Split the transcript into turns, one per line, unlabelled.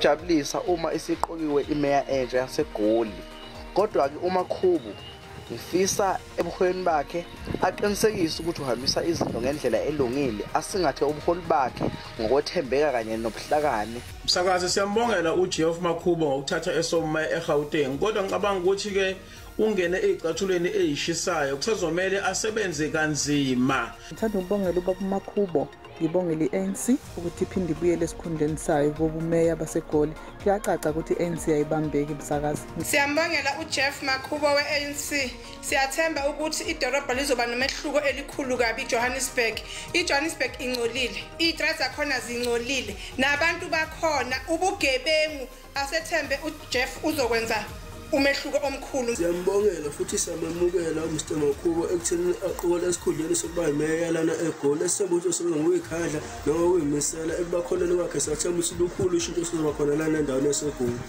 Kuyajabulisa uma isiqokiwe imeya entsha yaseGoli. Kodwa-ke uMakhubu ngifisa ebuholini bakhe aqinisekise ukuthi uhambisa izinto ngendlela elungile, asingathe ubuholi bakhe ngokwethembeka kanye nobuhlakani.
Msakazi, siyambongela uGeoff Makhubo ngokuthatha esomeya eGauteng, kodwa ngicabanga ukuthi-ke ungene ey'cathulweni ey'shisayo, kusazomele asebenze kanzima.
Ngithanda ukubongela ubaba uMakhubo, ngibongele i-ANC ukuthi iphinde ibuyele esikhundleni sayo bobumeya baseGoli. Kuyacaca ukuthi i-ANC ayibambeki, msakazi.
Siyambongela uJeff Makhubo we-ANC. Siyathemba ukuthi idolobha lizoba nomehluko elikhulu kabi iJohannesburg. IJohannesburg ingcolile, iy'trati zakhona zingcolile, nabantu bakhona ubugebengu. Asethembe uJeff uzokwenza umehluko omkhulu.
Siyambongela futhi siyamemukela uMr Makhubo ekutheni aqokele esikhundleni sokuba yimeya lana eGoli. Esithemba ukuthi usebenza ngokuyikhandla noma ukuyimisela ekubakhoneni kwakhe. Siyathemba ukuthi lukhulu ushintsho sizoba khona lana endaweni yaseGoli.